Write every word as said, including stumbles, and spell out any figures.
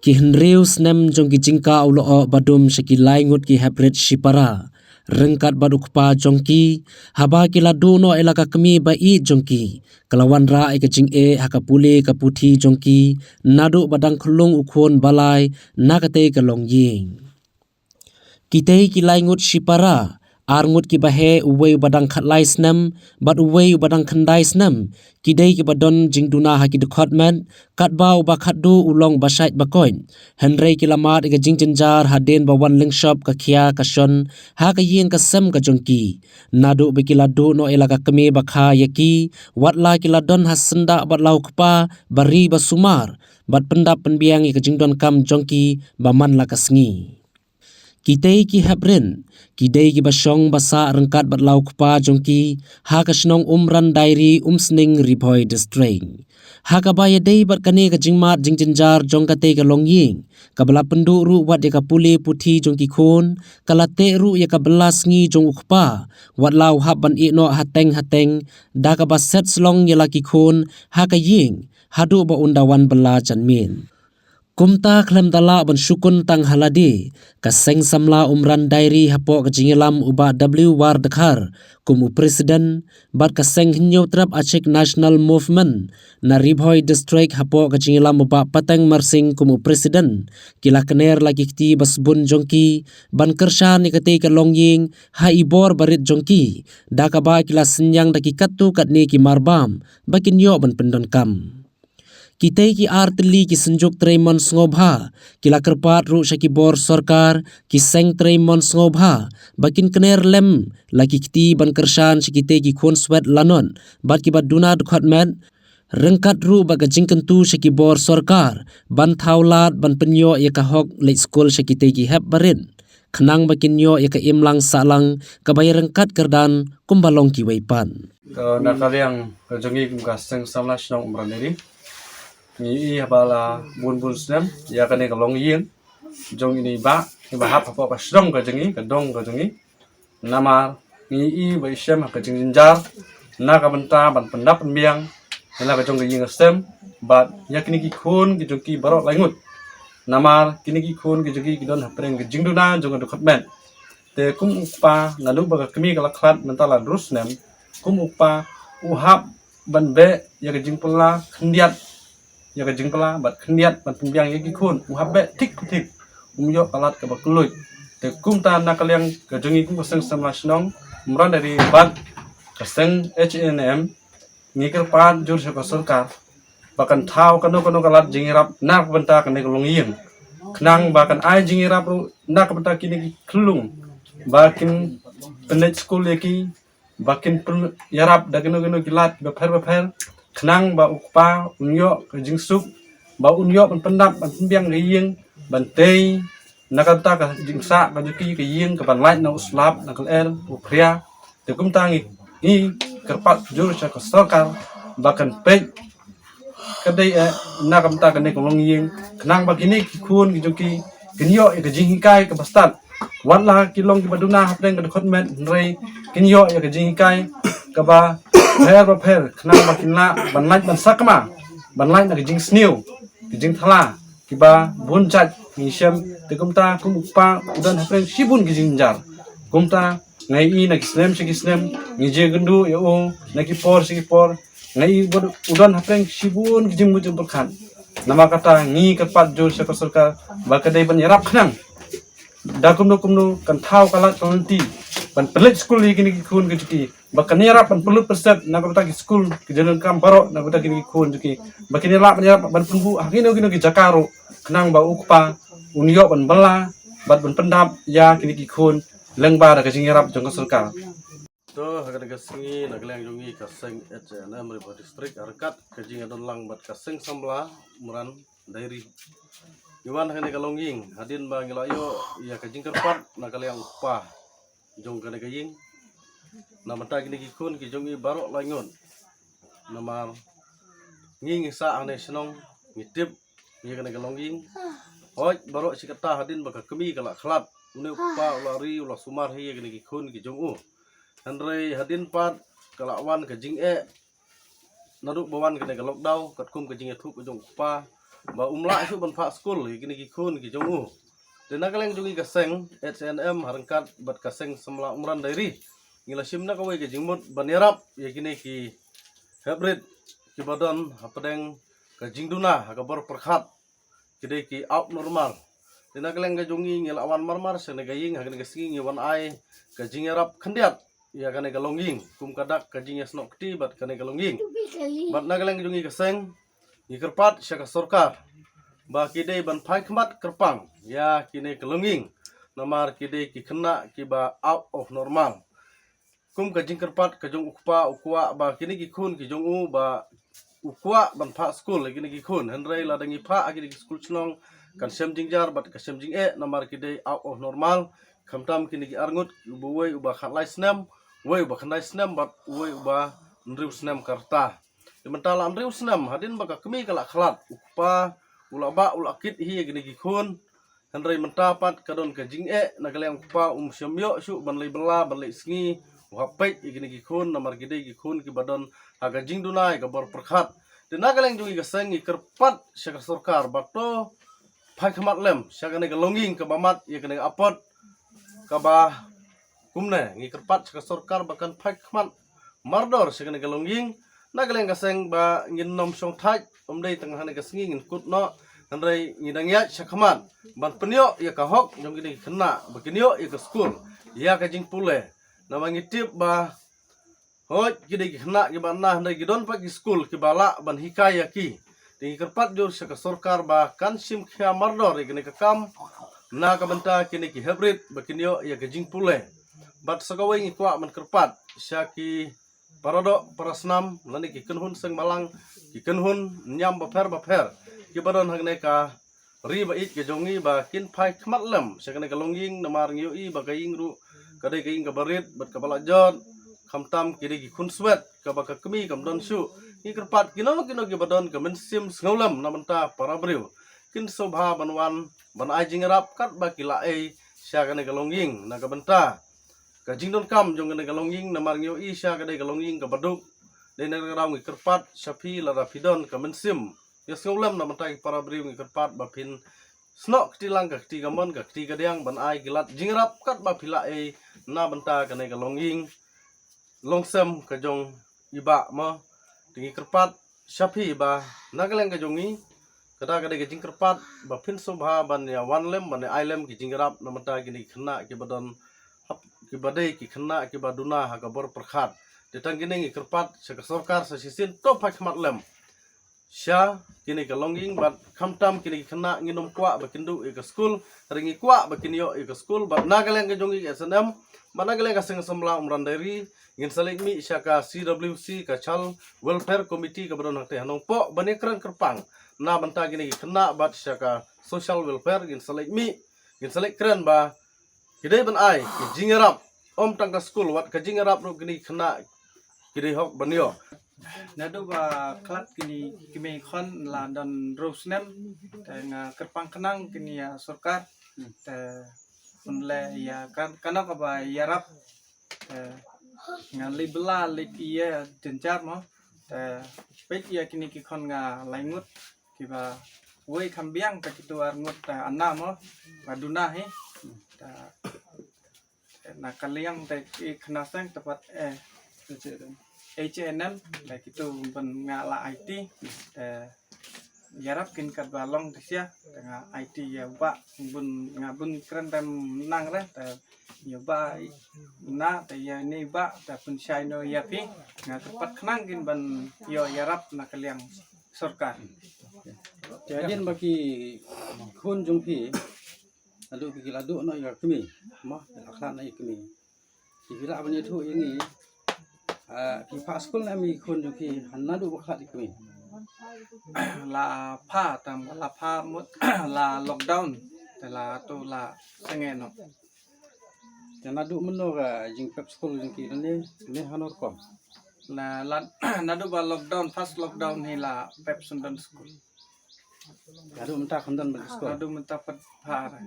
Ki hynriew snem jong ki jingkah u la ïoh ba dum sha ki lai ngut ki heprit shipara ryngkat bad u kpa jong ki, haba ki la duh noh ïa la ka kmie ba ïeit jong ki, ka la wanrah ïa ka jingeh ha ka pule ka puthi jong ki naduh ba dang khyllung u khun ba lai na katei ka longïing. Kitei ki lai ngut shipara, ar ngut kiba heh, uwei uba dang khatlai snem bad uwei uba dang khyndai snem, ki dei kiba don jingduna ha ki dkhot met, katba uba khatduh u long ba shait ba koit. Hynrei ki la mad ïa ka jingjynjar hadien ba wan lyngshop ka khia ka shon ha ka ïing ka sem ka jong ki. Naduh ba ki la duh noh ïa la ka kmie ba kha ïa ki, wat la ki la don ha syndah bad la u kpa ba ri ba sumar, bad pyndap pynbiang ïa ka jingdonkam jong ki ba man la ka sngi. Kitei ki heprit, ki dei kiba shong ba sah ryngkat bad la u kpa jong ki ha ka shnong Umran Diary, Umsning, Ri Bhoi District. Ha kaba ïadei bad kane ka jingmad jingjynjar jong katei ka longïing, kaba la pynduh ruh wat ïa ka pule puthi jong ki khun, ka la teh ruh ïa ka bylla sngi jong u kpa, wat la u hap ban ïeh noh hateng hateng, da kaba set slong ïa la ki khun ha ka ïing haduh ba un da wan bylla janmiet. Kumta khlem da lah ban shu khun tang ha lade, ka seng samla Umran Diary hapoh ka jingïalam u Bah W War Dkhar kum u president, bad ka seng Hynñiewtrep Achik National Movement na Ri Bhoi District hapoh ka jingïalam u Bah Pateng Marsing kum u president, ki la kner la ki kti ba sbun jong ki ban kyrshan ïa katei ka longïing ha i bor barit jong ki, da kaba ki la synñiang da ki katto katne ki marbam ba kin ïoh ban pyndonkam. Kitei ki ar tylli ki synjuk trei mon sngewbha, ki la kyrpad ruh sha ki bor sorkar, ki seng trei mon sngewbha ba kin kner lem la ki kti ban kyrshan sha kitei ki khun swet lanot bad kiba duna dkhot met, ryngkat ruh bad ka jingkyntu sha ki bor sorkar ban thaw lad ban pynïoh ïa ka hok leit skul sha kitei ki hep barit, khnang ba kin ïoh ïa ka imlang sahlang kaba ïaryngkat kyrdan kumba long kiwei pat. Ka na ka liang ka jong ngi kum ka seng samla shnong Umran Diary, ngi ïohi haba la bun bun snem ïa kane ka longïing jong ine i bah, iba hap hapoh ka shnong ka jong ngi, ka dong ka jong ngi. Namar ngi ïohi ba i shem ha ka jingjynjar na ka bynta ban pyndap pynbiang ïa la ka jong ka ïing ka sem bad ïa kine ki khun ki jong ki baroh lai ngut. Namar kine ki khun ki jong ki ki don hapdeng ka jingduna jong ka dkhot met. Te kum u kpa, naduh ba ka kmie ka la khlad mynta la hynriew snem, kum u kpa u hap ban beh ïa ka jingpylla khyndiat, ïa ka jingpylla bad khyndiat ban pynbiang ïa ki khun, u hap beh thik thik, um ïoh ka lad kaba kylluid. Te kumta na ka liang ka jong ngi kum ka seng samla shnong Umran Diary bad ka seng H A N M, ngi kyrpad jur sha ka sorkar ba kan thaw kano kano ka lad jingïarap na ka bynta kane ka longïing, khnang ba kan ai jingïarap ruh na ka bynta kine ki khyllung ba kin pynleit skul ïa ki, ba kin pyn-, ïarap da kino kino ki lad bapher bapher, khnang ba u kpa un ïoh ka jingsuk, ba un ïoh ban pyndap ban pynbiang ka ïing, ban tei na kata ka jingsah ka jong ki, ka ïing kaban lait na u slap, na ka lyer u phria. Te kumta ngi, ngi kyrpad jur sha ka sorkar ba kan peit ka dei, eh, na ka bynta kane ka longïing, khnang ba kine ki khun ki jong ki kin ïoh ïa ka jinghikai kaba stad. Wat la ki long kiba duna hapdeng ka dkhot met, hynrei kin ïoh ïa ka jinghikai kaba pher bapher, khnang ba kin lah ban lait ban sakma, ban lait na ka jingsniew, ka jingthala, kiba bun jait ngi shem. Te kumta kum u kpa u don hapdeng shibun ki jingjynjar. Kumta nga ïohi na ki snem sha ki snem, ngi ju ïakynduh ïa u na ki por sha ki por, nga ïohi ba u don hapdeng shibun ki jingmut jingpyrkhat. Namar kata ngi kyrpad jur sha ka sorkar ba ka dei ban ïarap khnang, da kumno kumno kan thaw ka lad ka lynti ban pynleit skul ïa kine ki khun ki jong ki, ba kan ïarap ban pynlut pynsep na ka bynta ki skul ki jingdonkam baroh na ka bynta kine ki khun jong ki, ba kin ïarap ban ïarap ban pynbuh ha kino kino ki jaka ruh, khnang ba u kpa un ïoh ban bylla bad ban pyndap ïa kine ki khun lyngba da ka jingïarap jong ka sorkar. To, ha kane ka sngi na ka liang jong ngi ka seng H A N M Ri Bhoi District, ha ryngkat ka jingïadon lang bad ka seng samla Umran Diary, ngi wan ha kane ka longïing hadien ba ngi la ïoh ïa ka jingkyrpad na ka liang u kpa jong kane ka ïing na bynta kine ki khun ki jong ngi baroh lai ngut. Namar ngi ngi sah ha kane ka shnong, ngi tip ïa kane ka longïing. Hooid, baroh shi katta hadien ba ka kmie ka la khlad, une u kpa u la ri, u la sumar hi ïa kine ki khun ki jong u. Hynrei hadien pat ka la wan ka jingeh, naduh ba wan kane ka lockdown, katkum ka jingïathuh ka jong u kpa, ba um lah shuh ban phah skul ïa kine ki khun ki jong u. Te na ka liang jong ngi ka seng H A N M ha ryngkat bad ka seng samla Umran Dairy, ngi la shim na kawei ka jingmut ban ïarap ïa kine ki heprit kiba don hapdeng ka jingduna ha ka bor pyrkhat, ki dei ki abnormal. Te na ka liang ka jong ngi, ngi la wan marmar sha kane ka ïing ha kane ka sngi, ngi wan ai ka jingïarap khyndiat ïa kane ka longïing kum ka dak ka jingïasnoh kti bad kane ka longïing. Bad na ka liang ka jong ngi ka seng, ngi kyrpad sha ka sorkar ba ki dei ban phai khmat kyrpang ïa kine ka longïing, namar ki dei ki khynnah kiba out of normal. Kum ka jingkyrpad ka jong u kpa, u kwah ba kine ki khun ki jong u, ba u kwah ban phah skul ïa kine ki khun, hynrei lada ngi phah ha kine ki skul shnong, kan shem jingjar bad ka shem jingeh, namar ki dei out of normal. Khamtam kine ki arngut, uba uwei uba khatlai snem, uwei uba khyndai snem bad uwei uba hynriew snem ka rta. Te mynta la hynriew snem hadien ba ka kmie ka la khlad, u kpa u la bah u la kit hi ïa kine ki khun. Hynrei mynta pat ka don ka jingeh, na ka liang u kpa um shym ïoh shuh ban leit bylla ban leit sngi, u hap peit ïa kine ki khun, namar ki dei ki khun kiba don ha ka jingduna ïa ka bor pyrkhat. Te na ka liang jong ngi ka seng, ngi kyrpad sha ka sorkar ba to phai khmat lem sha kane ka longïing kaba mad ïa kane ka apot kaba kumne. Ngi kyrpad sha ka sorkar ba kan phai khmat mardor sha kane ka longïing. Na ka liang ka seng, ba ngin nym shong thait, ym dei tang ha kane ka sngi ngin kut noh, hynrei ngi dang ïaid sha khmat ban pynïoh ïa ka hok jong kine ki khynnah ba kin ïoh ïa ka skul, ïa ka jingpule. Namar ngi tip ba hooid ki dei ki khynnah kiba na, hynrei ki don pat ki skul kiba lah ban hikai ïa ki. Te ngi kyrpad jur sha ka sorkar ba kan shim khia mardor ïa kine ka kam na ka bynta kine ki heprit ba kin ïoh ïa ka jingpule. Bad sa kawei ngi kwah ban kyrpad sha ki para doh para snam lane ki kynhun seng balang, ki kynhun niam bapher bapher kiba don ha kane ka ri ba ïeit ka jong ngi ba kin phai khmat lem sha kane ka longïing, namar ngi ïohi ba ka ïing ruh ka dei ka ïing kaba rit bad kaba la jot. Khamtam ki dei ki khun swet kaba ka kmie kam don shuh. Ngi kyrpad kino kino kiba don ka mynsiem sngewlem na bynta para briew, kin sngewbha ban wan ban ai jingïarap katba ki la ei sha kane ka longïing na ka bynta ka jingdonkam jong kane ka longïing, namar ngi ïohi sha ka dei ka longïing kaba duk. Dei na kata ka daw ngi kyrpad sha phi, lada phi don ka mynsiem ïasngewlem na bynta ki para briew, ngi kyrpad ba phin snoh kti lang ka kti kamon ka kti kadiang ban ai ki lad jingïarap katba phi la ei na bynta kane ka longïing longsem ka jong i bah mo. Te ngi kyrpad sha phi ba na ka liang ka jong ngi, kata ka dei ka jingkyrpad ba phin sngewbha ban ïa wan lem ban ïa ai lem ki jingïarap na bynta kine ki khynnah kiba don hap, kiba dei ki khynnah kiba duna ha ka bor pyrkhat. Te tang kine ngi kyrpad sha ka sorkar sa shisien to phai khmat lem sha kine ka longïing bad khamtam kine ki khynnah ngin ym kwah ba kin duh ïa ka skul, hynrei ngi kwah ba kin ïoh ïa ka skul. Bad na ka liang ka jong ngi ka S N M bad na ka liang ka seng samla Umran Dairy, ngin sa leit mih sha ka C W C, ka Child Welfare Committee kaba don hangtei ha Nongpoh ban ïa kren kyrpang na bynta kine ki khynnah, bad sha ka Social Welfare ngin sa leit mih, ngin sa leit kren ba ki dei ban ai ki jingïarap, ym tang ka skul, wat ka jingïarap ruh kine ki khynnah ki dei hok ban ïoh. Naduh ba khlad kine ki kmie khun la don hynriew snem, te nga kyrpang khnang kine ïa sorkar, te pynleh ïa kan, kano kaba ïarap, te nga leit bylla leit ïa jynjar mo, te peit ïa kine ki khun nga lai ngut, kiba wei kham biang, te kitu ar ngut te ana mo, ba duna hi, te na ka liang te ki khynnah seng te pat eh H A N M, te kitu ban nga la aiti, te ïarap kin katba long te sia, te nga aiti ïa u bah, bun nga bun kren te nang re, te ïa u bah na, te ïa ine i bah te pynshai noh ïa phi. Nga kyrpad khnang kin ban ïoh ïarap na ka liang sorkar. Te hadien ba ki khun jong phi, naduh ba ki la duh noh ïa ka kmie, mo, la khlad noh ïa ka kmie, phi lah ban ïathuh ïa ngi, ah, phi phah skul ne em ïa ki khun jong phi naduh ba khlad ïa ka kmie? La phah, tang ba la phah mut la lockdown, te la to la sangeh noh. Te naduh mynno ka jingpep skul jong ki ne, ne hano rukom? Na la, naduh ba lockdown, first lockdown hi la pep syndon skul. Naduh mynta kham don ban skul. Naduh mynta pat phah re.